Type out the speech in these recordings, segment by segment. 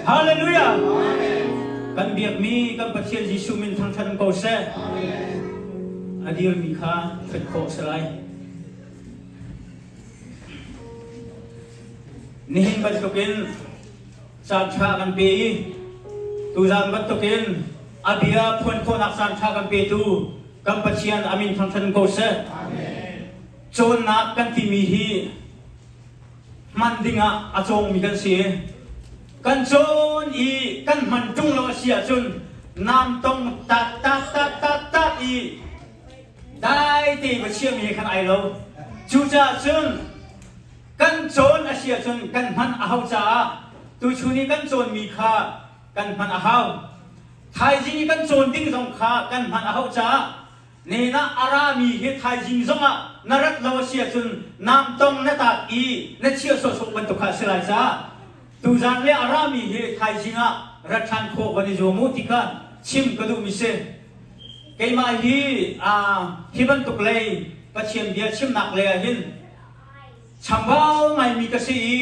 Hallelujah! Kan biakmi kan Pathian Jesuh min thangṭhat um ko seh. A dirmi kha ṭhut khawh si lai. Nihin bantukin caan ṭha kan pe i tuzaan bantukin a bia phuan khawhnak caan ṭha kan petu kan Pathian a min thangṭhat um ko seh. Cawnnak kan timi hi hman dingah a cawngmi kan si. Kan cawn i kan hman ṭung lo a si ahcun nam tong tat tat tat tat tat i dai te va chiami he khan ai lo. Cucaah cun kan cawn a si ahcun kan hman a hau caah tuchun i kan cawnmi kha kan hman a hau. Thaizing i kan cawn ding zong kha kan hman a hauh caah nen ah a rami hi thaizing zongah na rat lo a si ahcun namtong na taat i na chiah sawhsawh bantuk kha a si lai caah tuzan le a rami hi thaizing ah rat ṭhan khawh van i zuam u ti kha chim ka duhmi si. Keimah hi hi bantuk lei Pathian bia chimnak lei ah hin chambau ngaimi ka si i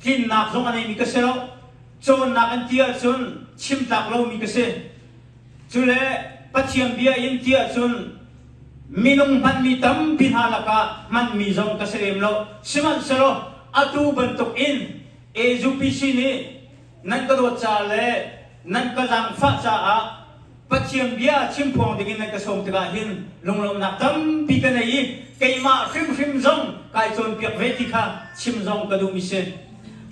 tlinnak zong a neimi ka si lo. Cawnnak an ti ahcun chim tlak lomi ka si. Cule Pathian bia in ti ahcun minung hmanmi tampi hna lakah hmanmi zong ka si lem lo. Sihmanhsehlaw atu bantuk in AUPC nih nan ka dawt ca le nan ka zaangfah caah Pathian bia chimphuang dingin nan ka sawm tikah hin lunglawmhnak tampi ka nei i keimah hrimhrim zong kai cawnpiak ve ti kha chim zong ka duhmi si.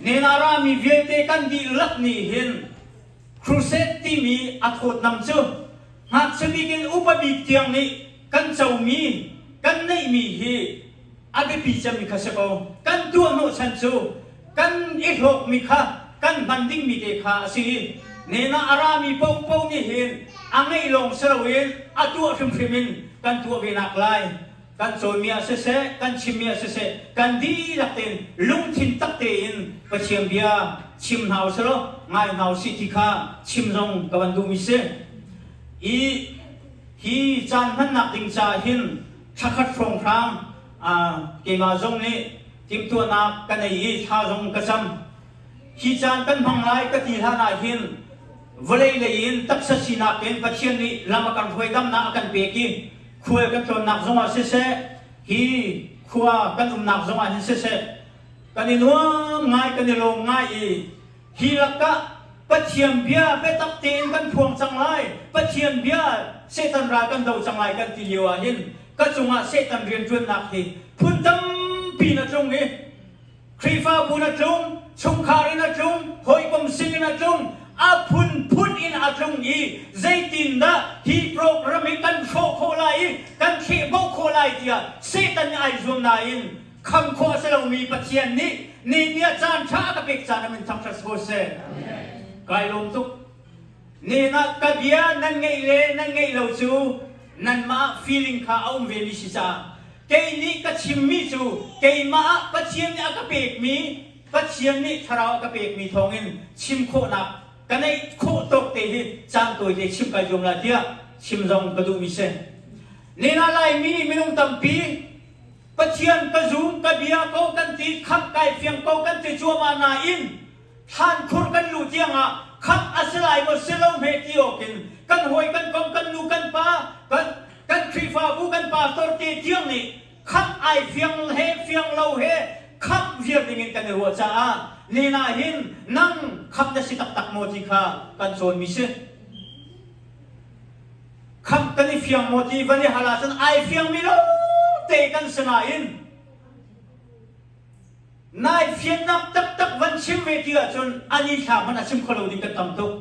Nen a rami vialte kan dihlak nih hin Crusade timi a thawtnam cu ngakchia bik in upa bik tiang nih kan comi, kan neihmi hi a biapi cemmi kha si ko. Kan tuah hnawhchan cu kan i hlawkmi kha kan hman dingmi te kha a si i nen ah a rami paohpaoh nih hin a ngeih lawng si loin a tuah hrimhrim in kan tuah ve nak lai. Kan cawnmi ah siseh, kan chimmi ah siseh, kan dihlak tein lungthin tak tein Pathian bia chim hna usih law ngai hna usih ti kha chim zong ka van duhmi si. I hi caan hmannak ding caah hin thlakhat hrawnghrang keimah zong nih timhtuahnak ka nei i thla zong ka cam. Hi caan kan hmang lai ka ti hlan ah hin vawlei lei in taksa sinak in Pathian nih lam a kan hruai damnak a kan pek i khual kan tlawnnak zongah siseh, hi khua kan umnak zongah hin siseh, kan i nuam ngai, kan i lawm ngai i hi lakah Pathian bia biatak tein kan phuang cang lai, Pathian bia Satan ral kan do cang lai kan ti lio ah hin ka cungah Satan rianṭuannak hi phun tampi in a tlung i Khrihfabu in a tlung, chungkhar in a tlung, hawikom sin in a tlung, a phunphun in a tlung i zeitindah hi program hi kan hrawh khawh lai i kan thlehbawh khawh lai tiah Satan nih ai zuam nain kham khawh a si lomi Pathian nih Nehemiah caan ṭha a ka pek caan ah min thangṭhat si ko seh. Kai lawm tuk. Nen ah ka bia nan ngeih le nan ngeih lo cu nanmah feeling kha a um vemi si caah kei nih ka chimmi cu keimah ah Pathian nih a ka pekmi Pathian nih thlarau a ka pekmi thawngin chim khawhnak ka neih khawh tawk te hi caan tawite chim kai zuam lai tiah chim zong ka duhmi si. Nen ah Laimi minung tampi Pathian ka zum ka bia ko kan ti khamh kai fiang ko kan ti cuahmah nain Thlankhur kan luh tiangah khamh a si lai maw si lo hme ti awkin kan hawi kan kom kan nu kan pa kan kan Khrihfabu kan pastor te tiang nih khamh ai fiang he fiang lo he khamh viar dingin kan i ruah caah nen ah hin nang khamh na si taktak maw ti kha kan cawnmi si. Khamh kan i fiang maw ti van i hal ahcun ai fiangmi lo te kan si nain Nai fiannak taktak van chim ve ti ahcun an i thla hmanh a chim kho lo ding kan tam tuk.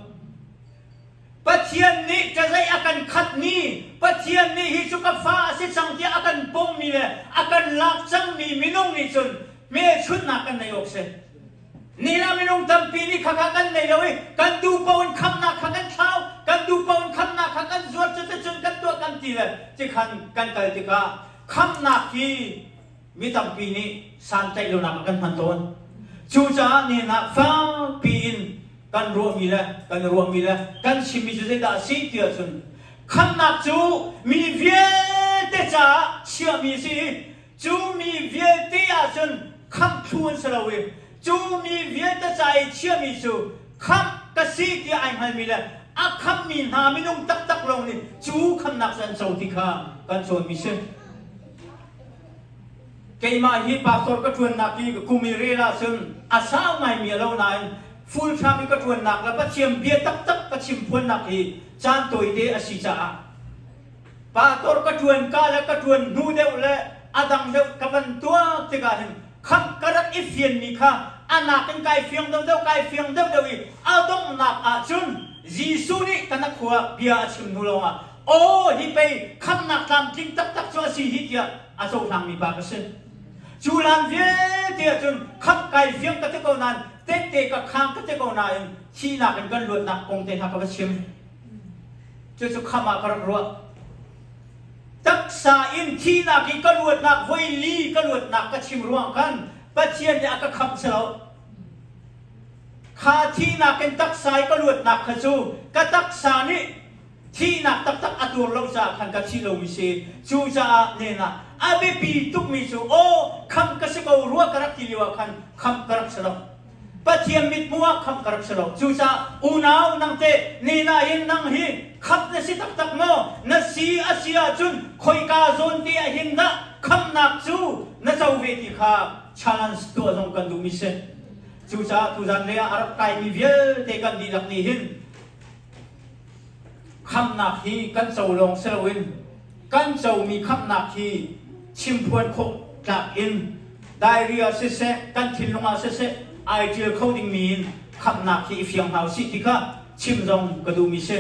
Pathian nih ṭazeih a kan khatmi, Pathian nih hi cu ka fa a si cang tiah a kan pommi le a kan lak cangmi minung nih cun hmelchunhnak kan nei awk si. Nila minung tampi nih khakha kan nei lo i kan duh paoh in khamnak kha kan thlau, kan duh paoh in khamnak kha kan zuar cuticun kan tuah kan ti le tikhan kan kal tikah khamnak hi mi tampi nih santlaih lonak ah kan hman tawn. Cucaah nihin ah fakpi in kan ruahmi le kan ruahmi le kan chimmi cu zeidah a si ti ahcun khamhnak cu mi vialte caah chiahmi a si i cu mi vialte ahcun khamh thlu an si lo i cu mi vialte ca i chiahmi cu khamh. si tiah ai hngalmi le a khamhmi hna minung taktak lawng nih cu khamhnak cu an co ti kha kan cawnmi si. Keimah hi pastor ka ṭuannak hi kum i rel ahcun a sau ngaimi a lo nain full time i ka ṭuannak le Pathian bia taktak ka chim phuannak hi caan tawite a si caah pastor ka ṭuan ka le ka ṭuan hnu deuh le a dang deuh ka van tuak tikah hin khamh ka rak i fianmi kha a nakin kai fiang deuhdeuh kai fiang deuhdeuh i a donghnak ahcun Jesuh nih kan a khua bia a chim hnu lawngah aw hi pei khamhnak tlamtling taktak cu a si hi tiah a cohlangmi pa ka si. Cu hlan vialte ahcun khamh kai fiang ka ti ko nain tette ka khang ka ti ko nain thihnak in kan luatnak kong te hna ka va chim. Cucu khamh ah ka rak ruah. Taksa in thihnak i ka luatnak voi li ka luatnak ka chim ruang khan Pathian nih a ka khamh si lo. Kha thihnak in taksa i ka luatnak kha cu ka taksa nih thihnak taktak a tuar lo caah khan ka thi lomi si. Cucaah nen ah a biapi tukmi cu aw khamh ka si ko rua ka rak ti lio ah khan khamh ka rak si lo. Pathian mithmuh ah khamh ka rak si lo. Cucaah unau nang teh nen ah hin nang hi khamh na si taktak maw? Na si a si ahcun khoika zawn te ah hin dah khamhnak cu na co ve ti kha challenge tuah zong kan duhmi si. Cucaah tuzan lei ah a rak kaimi vialte kan dihlak nih hin Khamhnak hi kan co lawng si loin kan comi khamhnak hi chimphuan khawh tlak in diary ah siseh kan thinlung ah siseh ai ṭial kho dingmi in khamhnak hi i fiang hna usih ti kha chim zong ka duhmi si.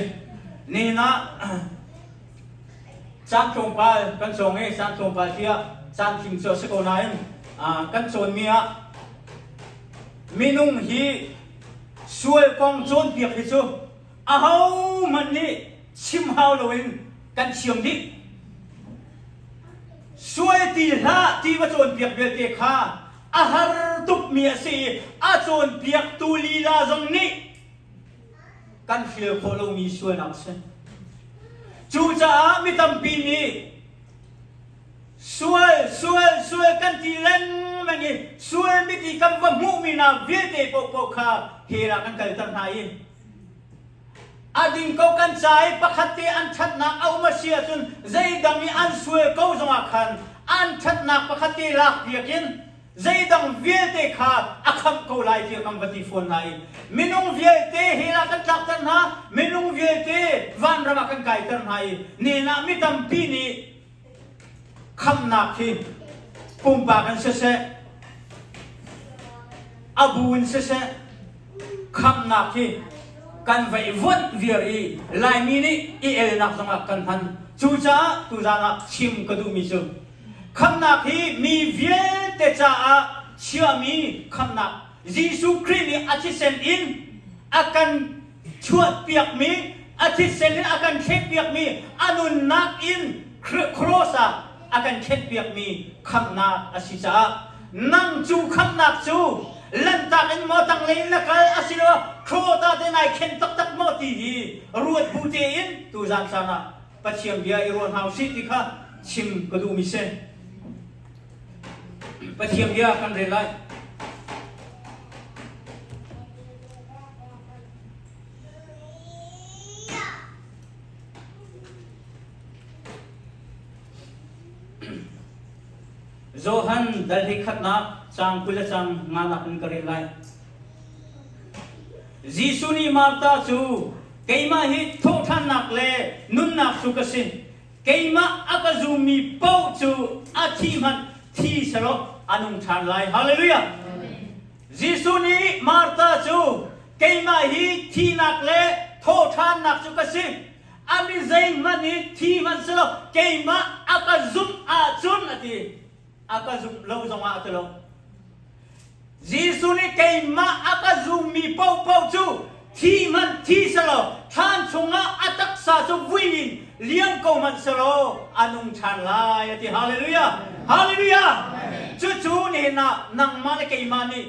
Nihin ah caan tlawmpal kan cawng i caan tlawmpal tiah caan tling cu a si ko nain kan cawnmi ah minung hi sual kong cawnpiak hi cu ahohmanh nih chim hau loin kan thiam dih. Sual ti hlah ti va cawnpiak vialte kha a har tukmi a si i a cawnpiaktu lila zong nih kan hrial khawh lomi sualnak a si. Cucaah mi tampi nih Sual, sual, sual kan ti lengmang i sual mit i kan va hmuhmi hna vialte paohpaoh kha hell ah kan kalter hna i a ding ko kan ca i pakhat te an ṭhatnak a um a si ahcun zeidang i an sual ko zongah khan an ṭhatnak pakhat te lakpiak in zeidang vialte kha a khamh ko lai tiah kan va ti fawn hna i minung vialte hell ah kan tlakter hna minung vialte vanram ah kan kaiter hna i nen ah mi tampi nih Khamhnak hi pumpak in siseh, a bu in siseh, khamhnak hi kan vaihvuanh viar i Laimi nih i elnak zongah kan hman. Cucaah tuzaan ah chim ka duhmi cu khamhnak hi mi vialte caah chiahmi khamhnak Jesuh Khrih nih a thisen in a kan chuahpiakmi, a thisen in a kan thletpiakmi, a nunnak in cross ah a kan thletpiakmi khamhnak a si caah nang cu khamhnak cu lantak in maw tanglei in na kal asiloah cross ah te nai khen taktak maw ti hi ruat bu tein tuzaan caan ah Pathian bia i ruah hna usih ti kha chim ka duhmi si. Pathian bia kan rel lai. Johan dal hi khatnak caang 20 le caang nganak in ka rel lai. Jesuh nih Martha cu keimah hi thawhṭhannak le nunnak cu ka si. Keimah a ka zummi paoh cu a thi hmanh thi selaw a nung ṭhan lai. Hallelujah! Jesuh nih Martha cu keimah hi thihnak le thawhṭhannak cu ka si. A mi zeihmanh hi thi hmanh si lo, keimah a ka zumh ahcun a ti. A ka zumh lo zongah a ti lo. Jesuh nih keimah a ka zummi paohpaoh cu thi hmanh thi selaw thlan chungah a taksa cu vui in liam ko hmanh selaw a nung ṭhan lai a ti. Hallelujah! Hallelujah! Cucu nihin ah nangmah le keimah nih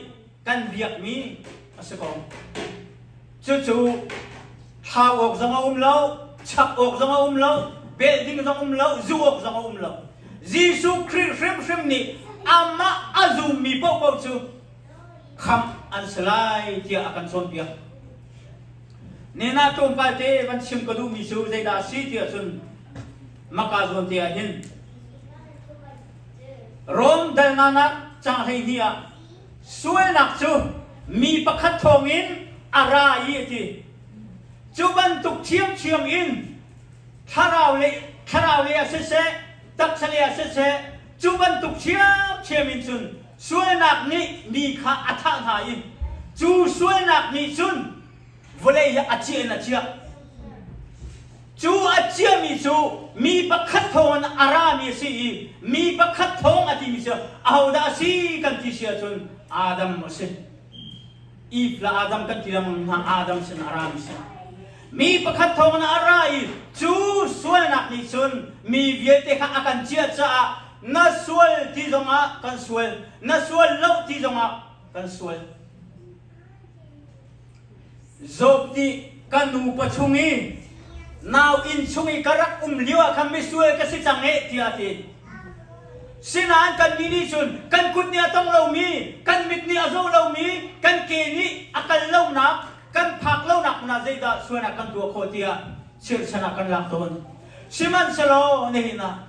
kan biakmi a si ko. Cucu thlau awk zong a um lo, chap awk zong a um lo, belh ding zong um lo, zu awk zong a um lo. Jesuh Khrih hrimhrim nih amah a zummi paohpaoh cu khamh an si lai tiah a kan cawnpiak. Nena tlawmpal te van chim ka duhmi cu zeidah a si ti ahcun maka zawn te ah hin Rom dalnganak cang 12 ah sualnak cu mi pakhat thawngin a ra i a ti. Cu bantuk ṭhiamṭhiam in thlarau le thlarau le ah siseh, taksa le ah siseh, cu bantuk ṭhiamṭhiam in cun sualnak nih mi kha a thah hna i cu sualnak nih cun vawlei hi a ciah in a ciah. Cu a ciahmi cu mi pakhat thawngin a rami a si i mi pakhat thawng a timi cu ahodah a si kan ti si ahcun Adam a si. Eve le Adam kan ti lengmang hna Adam sin a rami si. Mi pakhat thawngin a ra i cu sualnak nih cun mi vialte kha a kan ciah caah na sual ti zongah kan sual, na sual lo ti zongah kan sual. Job nih ka nupa chung i nau inn chung i ka rak um lio ah khan misual ka si cang eh tiah a ti. Sinain kannih nih cun kan kut nih a tong lomi, kan mit nih a zoh lomi, kan ke nih a kal lonak, kan phak lonak hmun ah zeidah sualnak kan tuah khawh tiah chirhchan ah kan lak tawn. Sihmanhsehlaw nihin ah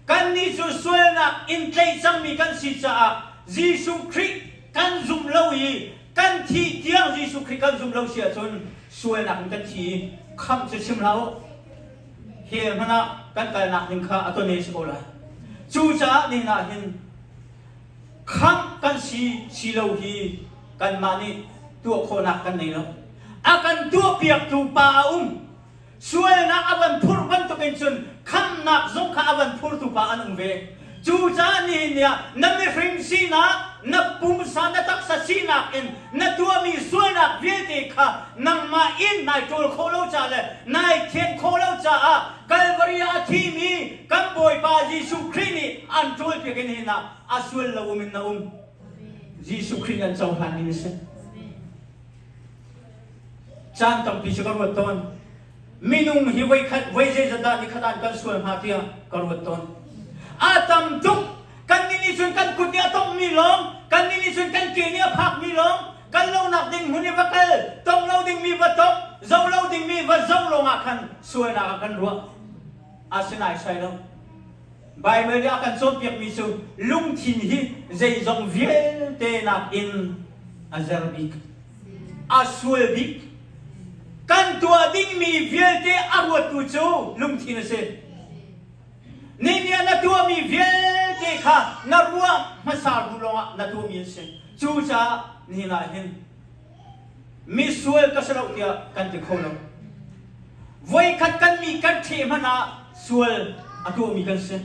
kannih cu sualnak in tlaih cangmi kan si caah Jesuh Khrih kan zumh lo i kan thih tiang Jesuh Khrih kan zumh lo si ahcun sualnak in kan thi i khamh cu chim hlah u. Hell hmanh ah kan kalnak ding kha a ton e si ko lai. Cucaah nihin ah hin khamh kan si si lo hi kanmah nih tuah khawhnak kan nei lo. A kan tuahpiaktu pa a um. Sualnak a van phurh bantukin cun khamhnak zong kha a van phurtu pa an um ve. Cucaah nihin ni ah na mihring sinak, na pumsa, na taksa sinak in na tuahmi sualnak vialte kha nangmah in nai ṭawl khawh lo ca le nai thianh khawh lo caah Kalvari ah a thimi kan Bawipa Jesuh Khrih nih an ṭawlpiak in nihin ah a sual lo um in na um. Jesuh Khrih nih an cohlan ning a si. Caan tampi cu ka ruat tawn. Minung hi voikhat voi zeizat dah nikhat ah kan sual hnga tiah ka ruat tawn. A tam tuk. Kannih nih cun kan kut nih a tonghmi lawng, kannih nih cun kan ke nih a phakmi lawng, kal lonak ding hmun i va kal, tong lo dingmi va tong, zoh lo dingmi va zoh lawngah khan sualnak ah kan ruah. Asinain sai lo. Baibal nih a kan cawnpiakmi cu lungthin hi zeizong vialte nakin a zer bik. A sual bik. Kan tuah dingmi vialte a ruattu cu lungthin a si. Nih nih na tuahmi vialte kha na ruah hmasa hnu lawngah na tuahmi an si. Cucaah nihin ah hin misual ka si lo tiah kan ti kho lo. Voikhat kan mi kan ṭheh hmanh ah sual a tuahmi kan si.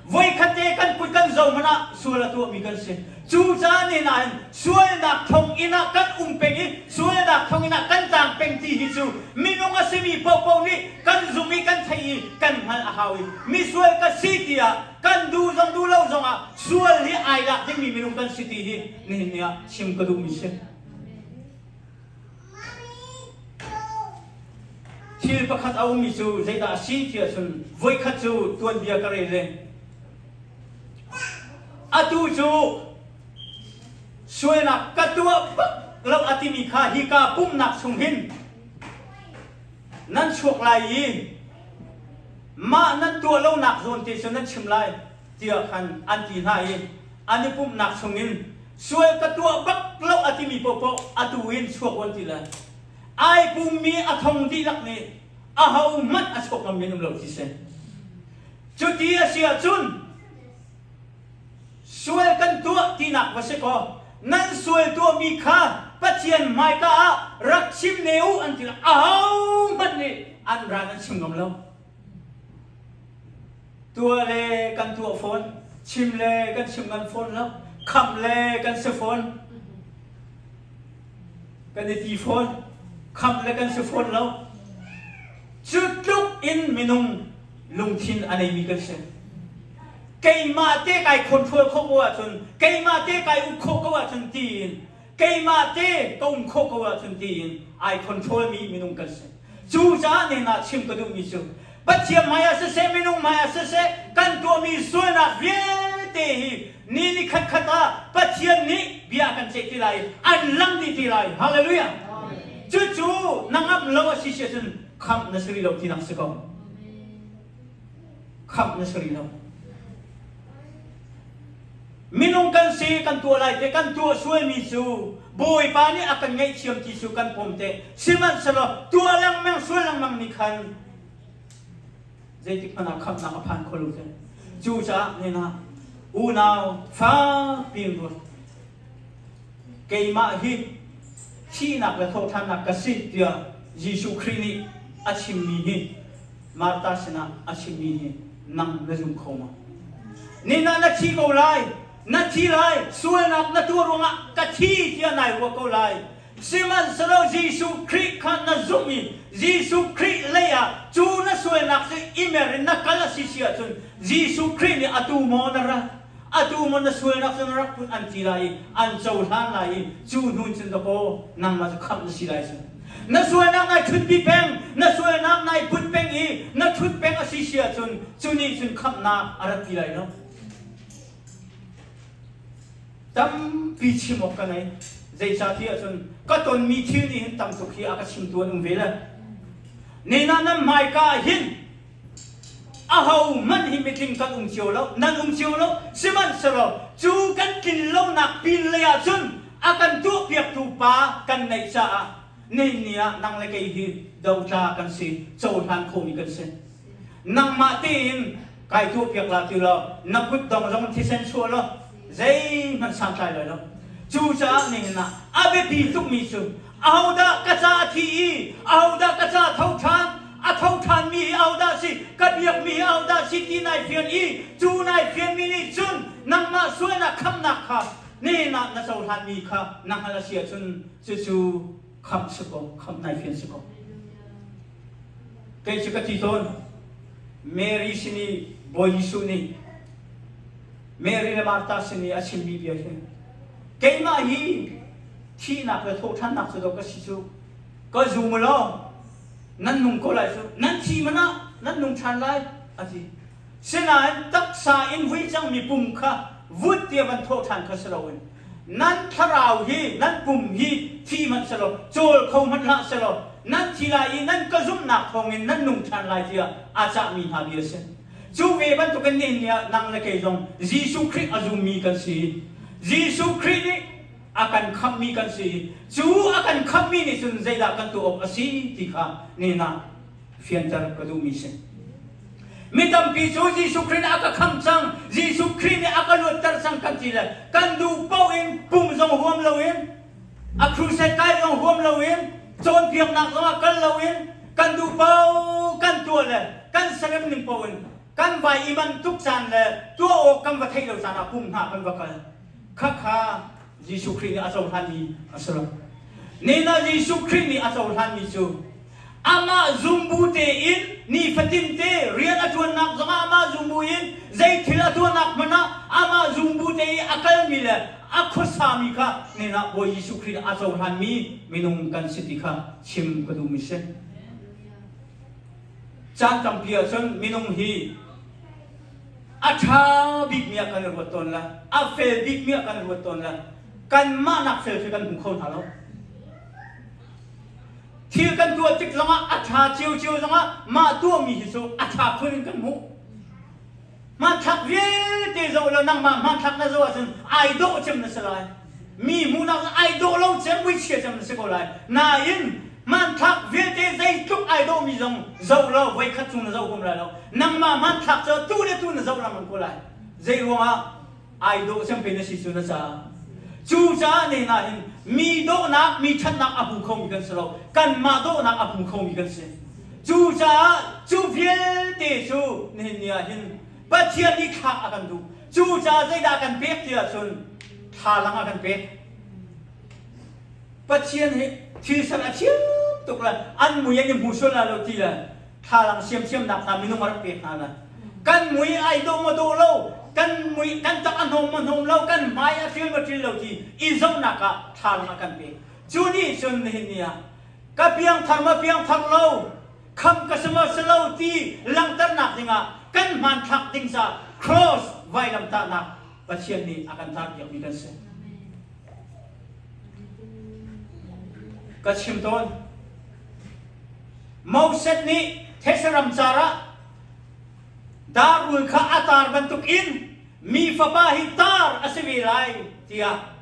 Voikhat te kan kut kan zo hmanh ah sual a tuahmi kan si. Cucaah nihin ah hin sualnak thonginn ah kan um peng i sualnak thonginn ah kan tang peng ti hi cu minung a simi paohpaoh nih kan zumh i kan theih i kan hngalh a hau i misual ka si tiah kan duh zong duh lo zongah sual hi ai lak dingmi minung kan si ti hi nihin ni ah chim ka duhmi si. Thil pakhat a ummi cu zeidah a si ti ahcun voikhat cu tuanbia ka rel i atu cu sualnak ka tuah bak lo a timi kha hika pumhnak chung hin nan chuak lai i mah nan tuah lonak zawn te cu nan chim lai tiah khan an ti hna i an i pumhnak chungin sual ka tuah bak lo a timi paohpaoh atu in chuak an ti le ai pummi a thong dihlak nih aho hmanh a chuak ngam men um lo ti si. Cuti a si ahcun sual kan tuah tinak va si kaw nan sual tuahmi kha Pathian hmaika ah rak chim ne u an ti aho hmanh nih an ran an chim ngam lo. Tuah le kan tuah fawn, chim le kan chim ngam fawn lo, khamh le kan si fawn. Kan i ti fawn, khamh le kan si fawn lo. Cu tluk in minung lungthin a neimi kan si. Keimah te kai control khawh ko ahcun, keimah te kai uk khawh ko ahcun tiin keimah te ka um khawh ko ahcun tiin ai control mi minung kan si. Cucaah nen ah chim ka duhmi cu Pathian hmai ah siseh minung hmai ah siseh kan tuahmi sualnak vialte hi ni ni khat khat ah Pathian nih bia kan ceih ti lai an lang dih ti lai. Hallelujah. Cucu na ngamh. Khamh lo a si si ahcun khamh na si rih lo tinak si ko. Khamh na si rih lo. Minung kan si kan tuah lai te kan tuah sualmi cu Bawipa nih a kan ngaihthiam ti cu kan pom te. Sihmanhsehlaw tuah lengmang sual lengmang nih khan zeitik hmanh ah khamhnak a phan kho lo te. Cucaah nena unau fakpi in ruat. Keimah hi thihnak le thawhṭhannak ka si tiah Jesuh Khrih nih a chimmi hi Martha sinah a chimmi hi nang na zum kho maw? Nina na thi ko lai, na thi lai, sualnak na tuah ruangah ka thi tiah nai ruah ko lai. Sihmanhsehlaw Jesuh Khrih kha na zumh i Jesuh Khrih lei ah cu na sualnak cu i mer in na kal a si si ahcun Jesuh Khrih nih atu maw na rat, atu maw na sualnak cu na rak put an ti lai i an cohlan lai i cu hnu cun dakaw nangmah cu khamh na si lai cu. Na sualnak nai ṭhutpi peng, na sualnak nai put peng i na ṭhut peng a si si ahcun cu nih cun khamhnak a rat ti lai lo. Tampi chim awk ka ngei. Zeicahtiah cun ka tonmi thil nih hin tam tuk hi a ka chimtu an um ve le. Nina nan hmaika ah hin ahohmanh hi mitling kan um cio lo, nan um cio lo. Sihmanhsehlaw cu kan tlin lonak pin lei ah cun a kan tuahpiaktu pa kan neih caah nihin ni ah nang le kei hi dotla kan si, cohlan khomi kan si. Nangmah tein kai tuahpiak la ti law na kut dong zong thisen chuah law zeihmanh santlai lai lo. Cucaah nihin ah a biapi tukmi cu ahodah ka ca a thi i ahodah ka ca tho ṭhan a tho ṭhanmi hi ahodah si ka biakmi hi ahodah si ti nai fian i cu nai fianmi nih cun nangmah sualnak khamnak kha nihin ah na cohlanmi kha na hngalh a si ahcun cucu khamh si ko khamh nai fian si ko. Kei cu ka ti tawn. Mary sin i Bawi Jesuh nih Mary le Martha sin i a chimmi bia hi keimah hi thihnak le thawhṭhannak cu do ka si cu ka zum u law nan nung ko lai cu nan thi man ah nan nung ṭhan lai a ti. Sinain taksa in vui cangmi pum kha vut tiah van thawhṭhan kha si loin nan thlarau hi nan pum hi thi hmanh selaw cawl kho hmanh hlah selaw nan thi lai i nan ka zumhnak thawngin nan nung ṭhan lai tiah a cahmi hna bia a si. Cu ve bantukin nihin ni ah nang le kei zong Jesuh Khrih a zummi kan si. Jesuh Khrih nih a kan khamhmi kan si. Cu a kan khamhmi nih cun zeidah kan tuah awk a si ti kha nihin ah fianter ka duhmi si. Mi tampi cu Jesuh Khrih nih a ka khamh cang, Jesuh Khrih nih a ka luatter cang kan ti le kan duh paoh in pum zong huam loin, a crusade kai zong huam loin, cawnpiaknak zong ah kal loin kan duh paoh kan tuah le kan serem ning paoh in kan vai i manh tuk caan le tuah awk kan va theih lo caan ah pum hna kan va kal. Khakha Jesuh Khrih nih a cohlanmi a si lo. Nina Jesuh Khrih nih a cohlanmi cu amah zumbu tein nifatin te rian a ṭuannak zongah amah zumbu in zei thil a tuahnak hmanh ah amah zumbu te i a kalmi le a khuasami kha nina Bawi Jesuh Khrih nih a cohlanmi minung kan si ti kha chim ka duhmi si. Caan tampi ahcun minung hi a ṭha bikmi ah kan i ruat tawn la, a fel bikmi ah kan i ruat tawn la, kanmah nak fel khi kan hmu kho hna lo. Thil kan tuah tik zongah a ṭha ciocio zongah mah tuahmi hi cu a ṭha khun in kan hmuh. Hmanthlak vialte zoh law nangmah hmanthlak na zoh ahcun ai dawh cem na si lai. Mi hmuhnak ah ai dawh lo cem, muichia cem na si ko lai. Nain hmanthlak vialte zeitluk ai dawhmi zong zoh law voikhat chung na zoh huam lai lo. Nangmah hmanthlak cu tu le tu na zoh lengmang ko lai. Zei ruangah ai dawh cem pe na si cu na caah. Cucaah ne na hin mi dawhnak, mi ṭhatnak a hmu khomi kan si lo. Kanmah dawhnak a hmu khomi kan si. Cucaah cu vialte cu nihin ni ah hin Pathian nih thlak a kan duh. Cucaah zeidah kan pek ti ahcun thlalang a kan pek. Pathian hi thil ser a thiam tuk le an mui an i hmu sual lai lo ti le thlalang siamthiamnak hna minung a rak pek hna le kan mui ai dawh maw dawh lo kan mui kan tak a hnawm maw hnawm lo kan hmai a ṭil maw ṭil lo ti i zohnak ah thlalang a kan pek. Cu nih cun nihin ni ah ka piangthar maw piangthar lo kham ka si maw si lo ti langhternak dingah kan hmanthlak ding ca cross vailamtahnak Pathian nih a kan tarpiakmi kan si. Ka chim tawn. Moses nih thetse ram car ah dar rul kha a tar bantukin mi fapa hi tar a si ve lai tiah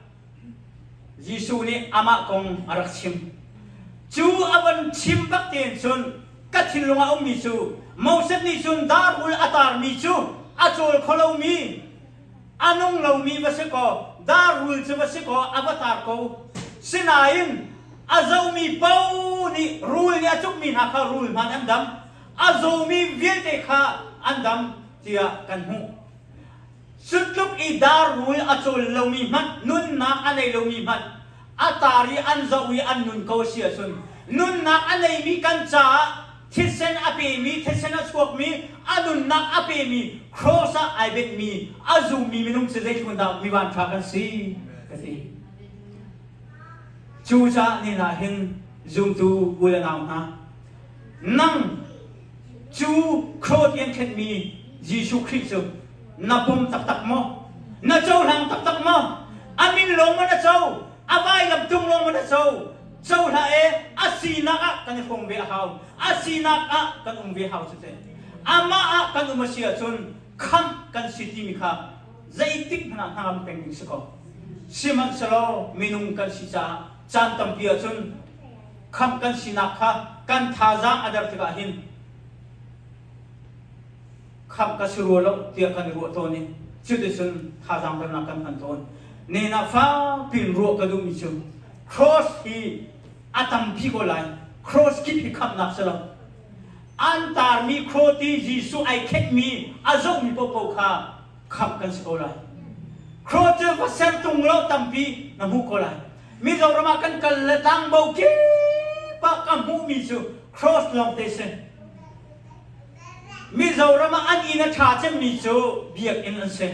Jesuh nih amah kong a rak chim. Cu a von chim bak tein cun ka thinlung ah a ummi cu Moses nih cun dar rul a tarmi cu a cawl kho lomi a nung lomi va si kaw dar rul cu va si kaw a va tar ko. Sinain a zomi paoh nih rul nih a cukmi hna kha rul hmanh an dam. A zawmi vialte kha an dam tiah kan hmuh. Cutluk i dar rul a cawl lomi hmanh, nunnak a nei lomi hmanh, a tar i an zoh i an nun ko a si ahcun nunnak a neimi kan caah thisen a pemi, thisen a chuakmi, a nunnak a pemi, cross ah ai benhmi, a zummi minung cu zeitluk dah mi vanṭha kan si ka ti. Cucaah ni ah hin zumtu u le nau hna, nang cu cross in khenhmi Jesuh Khrih cu na pom taktak maw? Na cohlang taktak maw? A min lawng maw na co? A vailam tung lawng maw na co? Co hlah e, a sinak ah kan i hrawm ve a hau. A sinak ah kan um ve hau cu teh. Amah ah kan um a si ahcun khamh kan si timi kha zeitik hmanh ah hnangam peng ding si ko. Sihmanhsehlaw minung kan si caah caan tampi ahcun khamh kan sinak kha kan thazaang a der tikah hin khamh ka si rua lo tiah kan i ruah tawn i cuticun thazaang dernak kan hman tawn. Nena fakpi in ruah ka duhmi cu cross hi a tampi ko lai. Cross kip hi khamhnak si lo. An tarmi cross i Jesuh ai khenhmi a zohmi paohpaoh kha khamh kan si ko lai. Cross cu va ser tung lo tampi na hmuh ko lai. Mizoram ah kan kal le tlangbo kip ah ka hmuhmi cu cross lawngte si. Mizoram ah an inn a ṭha cemmi cu biakinn an si.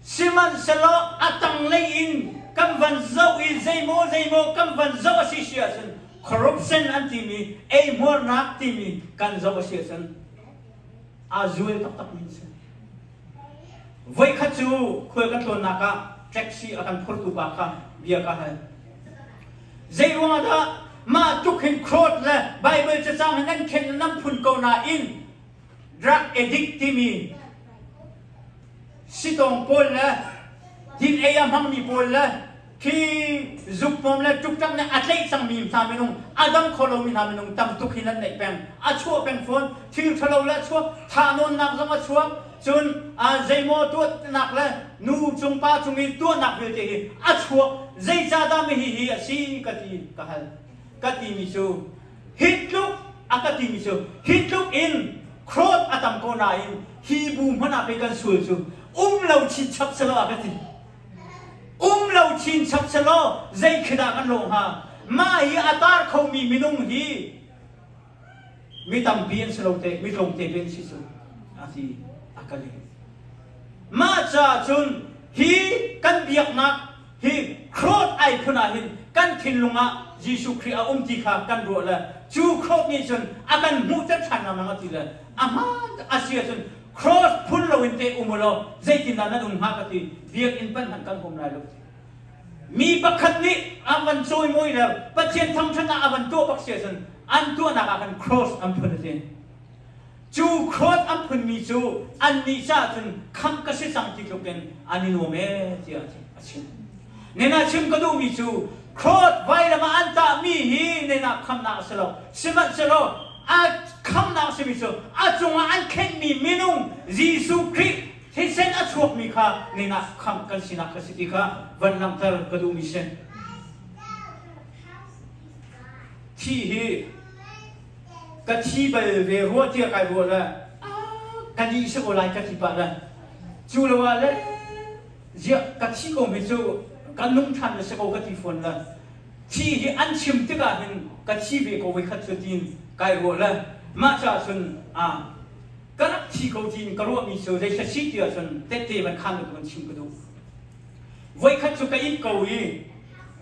Sihmanhsehlaw a tanglei in kan van zoh i zeimaw zeimaw kan van zoh a si si ahcun corruption an timi eihmuarnak timi kan zoh a si ahcun aa zual taktakmi an si. Voikhat cu khual kan tlawnnak ah taxi a kan phurtu pa kha bia ka hal. Zei ruangah dah mah tluk hin cross le Bible cacang hin nan khen nan phun ko nain drug addict timi sitawng pawl le din ei a hmangmi pawl le khi zukpawm le ṭukṭak nih a tlaih cangmi hna minung a dam kho lomi hna minung tam tuk hi nan neih peng a chuah peng fawn thil ṭhalo le a chuak thahnawnnak zong a chuak cun zeimaw tuahnak le nu cung pa cung i tuahnak vialte hi a chuak zeicahdah mi hi hi a si ka ti ka hal ka timi cu hi tluk a ka timi cu hi tluk in cross a tam ko nain hi bu hmanh ah pei kan sual cu um lo chinchap selaw a ka ti Um lo chinchap selaw zei khi dah kan lawh hnga? Mah hi a tar khomi minung hi mi tampi an si lo te, mi tlawmte pe an si cu a ti a ka leh. Mah caah cun hi kan biaknak hi cross ai phun ah hin kan thinlung ah Jesuh Khrih a um ti kha kan ruah le cu cross nih cun a kan hmuhter ṭhan lengmang a ti le a hmaan a si ahcun Cross phun loin te um ulaw zeitindah nan um hnga ka ti. Biakinn panh hmanh kan hum lai lo. Mi pakhat nih a van cawimawi le Pathian thangṭhat ah a van tuah bak si ahcun an tuahnak ah khan cross an phun a ti. Cu cross an phunmi cu annih caah cun khamh ka si cang ti tluk in an i nuam ee tiah a chim. Nena chim ka duhmi cu cross vailam ah an tahmi hi nena khamnak a si lo. Sihmanhsehlaw a khamnak a simi cu a cungah an khenhmi minung Jesuh Khrih thisen a chuakmi kha nena khamh kan sinak kha si ti kha van langhter ka duhmi si. Thi hi ka thi bal ve rua tiah kai ruah le ka nih si ko lai ka ti pah le cu lo ah le Ziah ka thi ko mi cu ka nung ṭhan na si ko ka ti fawn le thi hi an chim tikah hin ka thi ve ko voikhat cu tiin kai ruah le mah caah cun ah ka rak thi ko tiin ka ruahmi cu zei si ti ahcun tette van khan bantuk in chim ka duh. Voikhat cu ka it ko i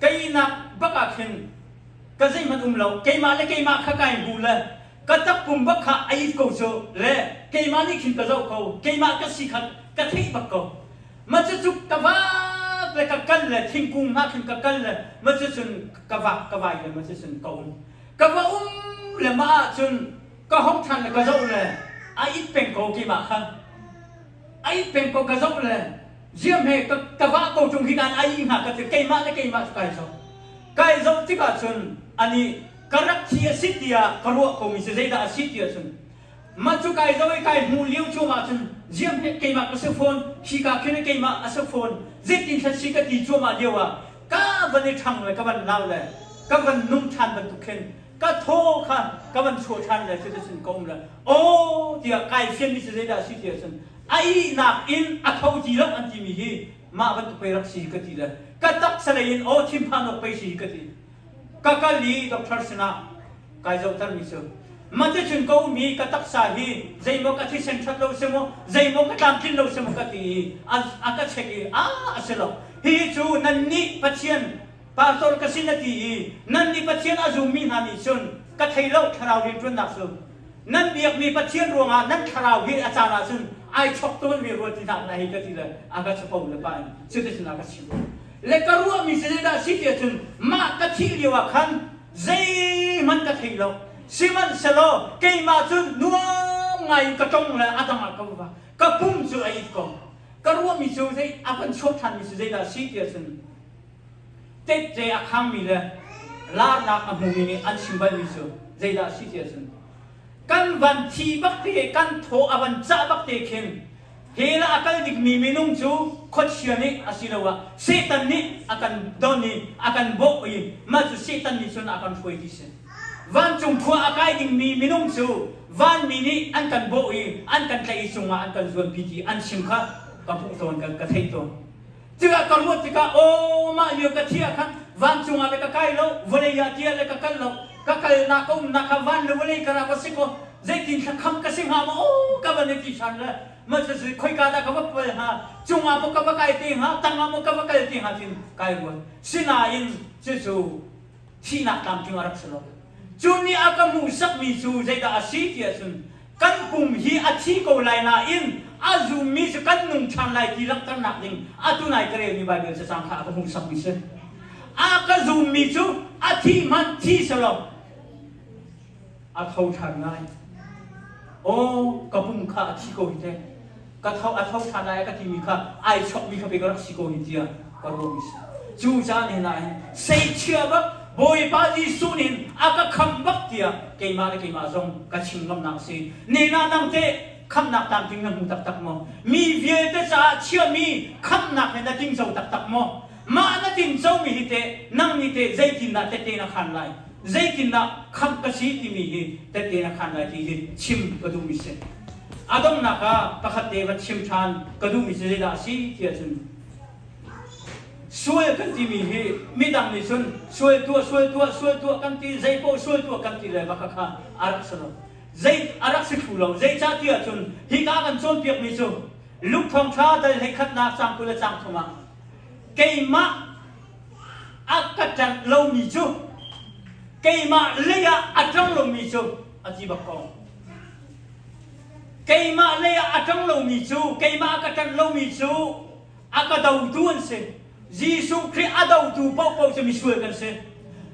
ka ihnak bak ah khin ka zeihmanh um lo keimah le keimah kha kai hmu le ka takpum bak kha a it ko cu le keimah nih khin ka zoh ko keimah ka si kha ka theih bak ko ma cucu ka vak le ka kal le thingkung hna khin ka kal le ma cucun ka vak ka vai le ma cucun ka um. Ka va um le mah ahcun ka hong ṭhan le ka zoh le a it peng ko keimah kha. A it peng ko ka zoh le ziam he ka, ka vah ko ṭung hi kan ai hnga ka ti keimah le keimah cu kai zoh. Kai zoh tikah cun ani ka rak thi a si tiah ka ruah komi cu zeidah a si ti ahcun mah cu kai zoh i kai hmuh lio cuahmah cun ziam he keimah ka si fawn hika khin keimah a si fawn zeitin thla si ka ti cuahmah lio ah ka van i ṭhang le ka van lau le ka van nung ṭhan bantuk khin ka thaw kha ka van chuah ṭhan le cuticun ka um le aw tiah kai fianmi cu zeidah a si ti ahcun a ihnak in a tho ti lo an timi hi mah bantuk pei rak si ka ti le ka taksa lei in aw thinphan awk pei si ka ti ka kal i doctor sinah kai zohtermi cu mah ticun ka um i ka taksa hi zeimaw ka thisen ṭhat lo si maw zeimaw ka tlamtlin lo si maw ka ti i a ka check i a a si lo hihi cu nannih Pathian pastor ka si na ti i nannih Pathian a zummi hna nih cun ka thei lo thlarau rianṭuannak cu nan biakmi Pathian ruangah nan thlarau hi a caan ah cun ai chok tawn ve rua ti hna na hei ka ti le a ka chapo le pa in cuticun a ka chimh le ka ruahmi si zeidah si ti ahcun mah ka thih lio ah khan zeihmanh ka thei lo sihmanhsehlaw keimah cu nuam ngai in ka tong le a dang ah ka va ka pum cu a it ko ka ruahmi cu zei a kan chuak ṭhanmi cu zeidah si ti ahcun Tette a khangmi le larnak a hmumi nih an chim balmi cu zeidah a si ti ahcun kan van thi bak te kan thaw a van cah bak te khin hell ah a kal dingmi minung cu khuachia nih asiloah Satan nih a kan don i a kan bawh i mah cu Satan nih cun a kan hruai ti si. Vancung khua a kai dingmi minung cu vanmi nih an kan bawh i an kan tlaih i cungah an kan zuanpi ti an chim kha ka hmuh tawn ka theih tawn. Tikah ka ruat tikah aw mah lio ka thiah khan vancung ah le ka kai lo vawlei ah tiah le ka kal lo ka kalnak ka umnak kha van le vawlei karah va si kaw zeitin thlakham ka si hnga maw aw ka van i ti ṭhan le mah cucu khoika dah ka va pal hnga cungah maw ka va kai te hnga tangah maw ka va kal te hnga tin kai ruat sinain cucu thihnak tlamtling a rak si lo cu nih a ka hmuhsakmi cu zeidah a si ti ahcun kan pum hi a thi ko lai nain a zummi cu kan nung ṭhan lai ti langhternak ding atu nai ka relmi Baibal cacang kha a ka hmuhsakmi si. A ka zummi cu a thi hmanh thi selaw a tho ṭhan lai. Aw ka pum kha a thi ko hi teh. Ka tho a tho ṭhan lai a ka timi kha ai chokmi kha pei ka rak si ko hi tiah ka ruahmi si. Cu caan hin ah hin seichia bak Bawipa Jesuh nih a ka khamh bak tiah keimah le keimah zong ka chim ngamnak a si. Nena nang teh khamhnak tlamtling na hmu taktak maw? Mi vialte caah chiahmi khamhnak he na tingco taktak maw? Mah na tincomi hi teh nang nih teh zeitindah tehte na khaan lai? Zeitindah khamh ka si timi hi tehte na khaan lai ti hi chim ka duhmi si. A donghnak ah pakhat te van chim ṭhan ka duhmi cu zeidah a si ti ahcun sual kan timi hi midang nih cun sual tuah sual tuah sual tuah kan ti zei paoh sual tuah kan ti le mah kha a rak si lo. Zei a rak si thlu lo. Zeicah ti ahcun hika kan cawnpiakmi cu Luke thawngṭha dal hleikhatnak caang 20 le caang thum ah keimah a ka ṭanh lomi cu keimah lei ah a ṭang lomi cu a ti bak ko. Keimah lei ah a ṭang lomi cu keimah a ka ṭanh lomi cu a ka dotu an si. Jesuh Khrih a dotu paohpaoh cu misual kan si.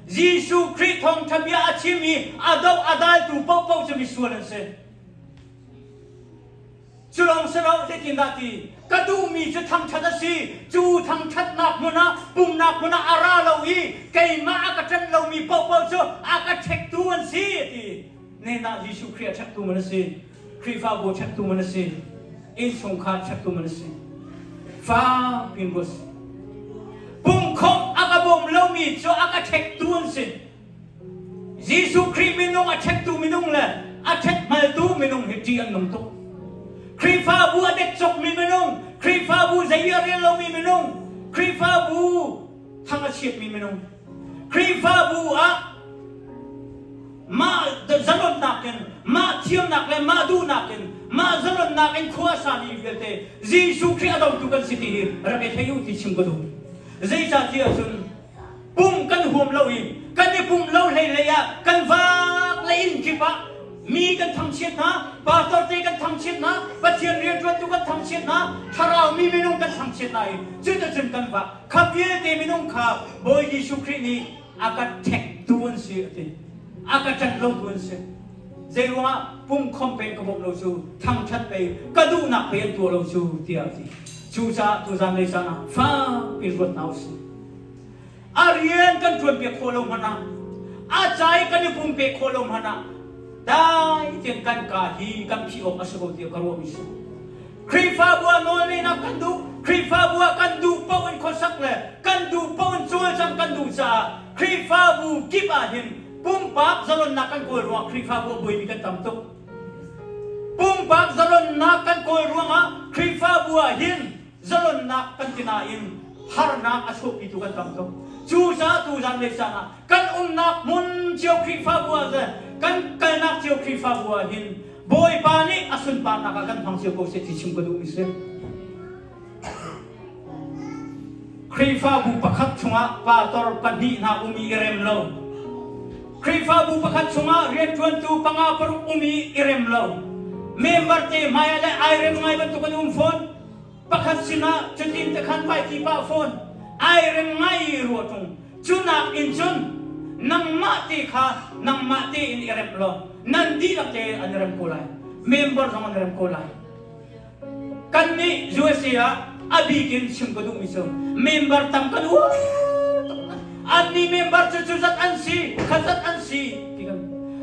Jesuh Khrih thawngṭha bia a chim i a doh a daltu paohpaoh cu misual an si. Cu lawng si lo, zeitindah ti ka duhmi cu thangṭhat a si. Cu thangṭhatnak hmun ah pumnak hmun ah a ra lo i keimah a ka ṭanh lomi paohpaoh cu a ka ṭhektu an si a ti. Nenah Jesuh Khrih a ṭhektu man a si. Khrihfabu a ṭhektu man a si. Innchungkhar ṭhektu man a si. Fak piin ruat. Pumkhawmh a ka bawm lomi cu a ka ṭhektu an si. Jesuh Khrih minung a ṭhektu minung le a ṭhekmaltu minung hi ṭih an nung tuk. Khrihfabu a dekcokmi minung, Khrihfabu zei a rel lomi minung, Khrihfabu thang a chiatmi minung, Khrihfabu ah mah zalonnak in, mah thiamnak le mah duhnak in, mah zalonnak in khua a sami vialte Jesuh Khrih a dotu kan si ti hi rak i thei u ti chim ka duh. Zeicahtiah cun Pum kan huam lo i kan i pum lo hleihlei ah kan vak le inn kip ah mi kan thangchiat hna, pastor te kan thangchiat hna, Pathian rianṭuantu kan thangchiat hna, thlarau mi minung kan thangchiat hna i cuticun kan vak. Kha vialte minung kha Bawi Jesuh Khrih nih a ka ṭhektu an si a ti. A ka ṭanh lo tu an si. Zei ruangah pumkhom peng ka bawmh lo cu thangṭhat pei ka duhnak pei an tuah lo cu tiah a ti. Cucaah tuzan lei caan ah fak in ruat hna usih. A rian kan ṭuanpiak khawh lo hmanh ah, a ca i kan i pumpek khawh lo hmanh ah, dai tein kan kaa hi kan phih awk a si ko tiah ka ruahmi si. Khrihfabu ah nawlngeihnak kan duh, Khrihfabu ah kan duh paoh in khuasak le kan duh paoh in cawlcangh kan duh caah Khrihfabu kip ah hin pumpak zalonnak kan kawl ruangah Khrihfabu a buaimi kan tam tuk. Pumpak zalonnak kan kawl ruangah Khrihfabu ah hin zalonnak kan ti nain harnak a chuahpitu kan tam tuk. Cucaah tuzan lei caan ah kan umnak hmun cio Khrihfabu ah le kan kalnak cio Khrihfabu ah hin Bawipa nih a sunparnak ah kan hmang cio ko seh ti chim ka duhmi si. Khrihfabu pakhat chungah pastor pahnih hna um i i rem lo. Khrihfabu pakhat chungah rianṭuantu panga paruk um i i rem lo. Member te hmai ah le ai rem ngai bantuk an um fawn. Pakhat sinah cutin te khan vai ti pah fawn. Ai rem ngai i ruah ṭung. Cunak in cun nangmah te kha nangmah tein i remh law nan dihlak te an i rem ko lai. Member zong an i rem ko lai. Kannih USA ah a bik in chim ka duhmi cu member tam kan uar tuk. Annih member cu cu zat an si, kha zat an si ti kan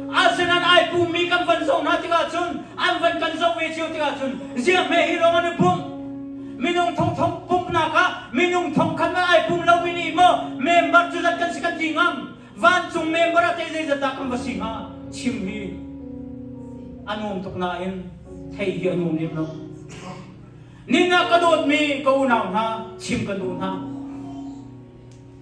Asinain ai pummi kan van zoh hna tikah cun an van kan zoh ve cio tikah cun ziah hme hi lawng an i pumh. Minung thongthong pumhnak ah minung thongkhat man ai pum lomi nih maw member cu zat kan si kan ti ngam. Vancung member ah teh zeizat dah kan va si hnga? Chim hi a nuam tuk nain theih hi a nuam lem lo. Nin ah ka dawtmi ka unau hna chim kan duh hna.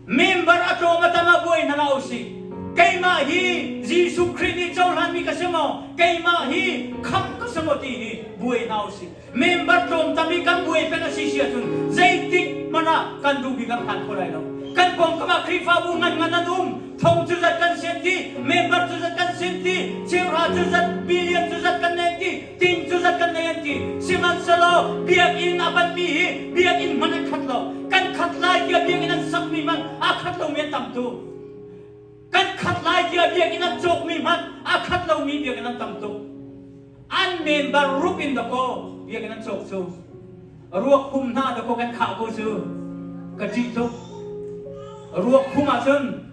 Member a tlawm a tam ah buai hna hlah usih. Keimah hi Jesuh Khrih nih cohlanmi ka si maw? Keimah hi khamh ka si maw ti hi buai hna usih. Member tlawmtam i kan buai peng a si si ahcun zeitik hmanh ah kan duhmi kan phan kho lai lo. Kan pawngkam ah Khrihfabu ngan ngan an um. Thong cu zat kan sin ti, member cu zat kan sin ti, cheuhra cu zat, billion cu zat kan nei ti, ting cu zat kan nei an ti. Sihmanhsehlaw biakinn a panmi hi biakinn hmanh an khat lo. Kan khat lai tiah biakinn an sakmi hmanh a khat lomi an tam tuk. Kan khat lai tiah biakinn an cawkmi hmanh a khat lomi biakinn an tam tuk. An member rup in dakaw biakinn an cawk cu. Ruak hum hna dakaw kan khah ko cu. Ka ṭih tuk. Ruak hum ahcun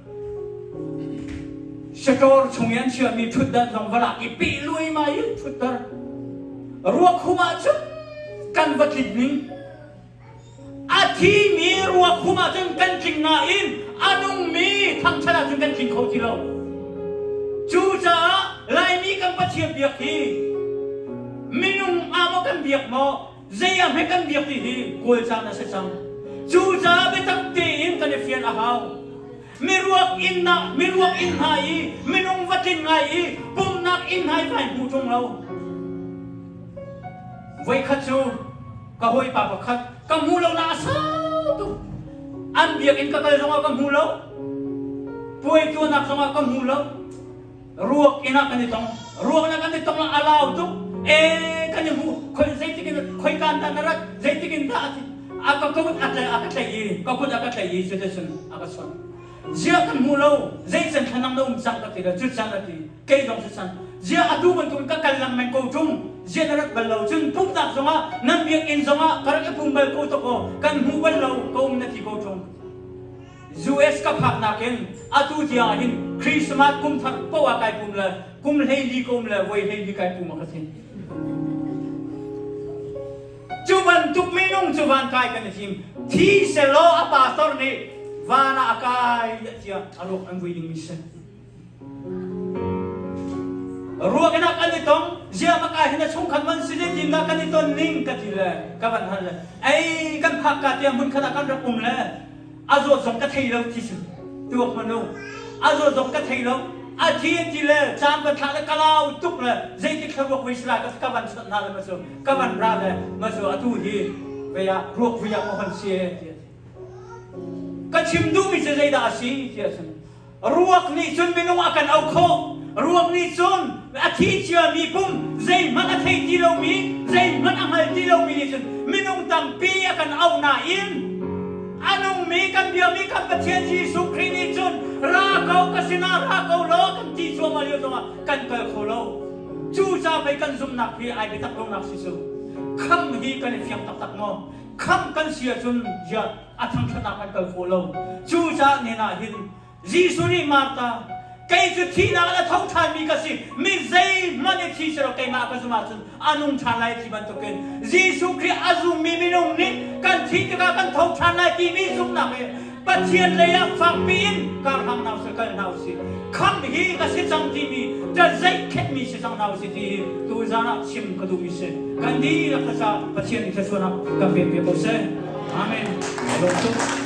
sator chung i an chiahmi ṭhutdan zong va lak i peh luaimai in ṭhutter. Ruak hum ahcun kan va tlinh ning. A thimi ruak hum ahcun kan tling nain a nungmi thangṭhat ahcun kan tling kho ti lo. Cucaah Laimi kan Pathian biak hi minung ah maw kan biak maw zei ah hme kan biak ti hi kawl caan a si cang. Cucaah biatak tein kan i fian a hau. Miruak inn ah miruak inn hna i minung va tlin ngai i pumnak inn hna i vai hmu ṭung lo. Voikhat cu ka hawipa pakhat ka hmu lo na a sau tuk. An biakinn ka kal zongah ka hmu lo. Puai tuahnak zongah ka hmu lo. Ruak inn ah kan i tong. Ruak inn ah kan i tong a lau tuk. E kan i hmu. Khoi zeitik in khoi kan dah na rat? Zeitik in dah a ti. A ka kut a tlaih a ka tlaih i ka kut a ka tlaih i cuticun a ka chawnh. Ziah kan hmu lo. Zei can thlanang na um cang ka ti le cu can a ti. Kei zong cu can. Ziah atu bantukin ka kal lengmang ko ṭung. Ziah na rat bal lo. Cun pumhnak zongah nan biakinn zongah ka rak i pum bal ko tuk aw. Kan hmu bal lo ka um na ti ko ṭung. US ka phak nakin atu tiang ah hin Christmas kum thar poah ah kai pum le kum 14 ka um le voi 14 kai pum a ka si. Cu bantuk minung cu van kai kan i thim. Thi selaw a pastor nih van ah a kai tiah a ruak an vui dingmi si. Ruak in ah kan i tong, ziah maka hin a chungkhat man si tin dah kan i ton ning ka ti le ka van hal le ei kan phak ka tiang hmun khat ah kan rak um le a zawt zong ka thei lo ti si tuak hmanh u a zawt zong ka thei lo a thi an ti le caan van thlah le ka lau tuk le zeitik thla ruak vui sila ka ka van chawnh hna le ma cu ka van ra le ma cu atu hi vei ah ruak vui ah ma hon si e ti ka chim duhmi cu zeidah a si ti ahcun Ruak nih cun minung a kan auh khawh. Ruak nih cun a thi ciami pum zeihmanh a thei ti lomi, zeihmanh a hngal ti lomi nih cun minung tampi a kan auh nain A nungmi kan biami kan Pathian Jesuh Khrih nih cun ra ko ka sinah ra ko law kan ti cuahmah lio zongah kan kal kho lo. Cucaah pei kan zumhnak hi ai biatak lonak si cu. Kham hi kan i fiang taktak maw? Kham kan si ahcun ziah a thangṭhatnak kan kal khawh lo. Cucaah nen ah hin Jesuh nih Martha, kei cu thihnak in a tho ṭhanmi ka si, mi zeihmanh i thi selaw keimah ka zumh ahcun a nung ṭhan lai ti bantukin Jesuh Khrih a zummi minung nih kan thih tikah kan tho ṭhan lai timi zumhnak he Pathian lei ah fakpi in kar hlang hna usih, kal hna usih. Khamh hi ka si cang timi ṭazeihkhenhmi si cang hna usih ti hi tuzaan ah chim ka duhmi si. Kan dihlak thlaca Pathian nih thluachuahnak kan pek piak ko seh. Amen. Ai lawm tuk.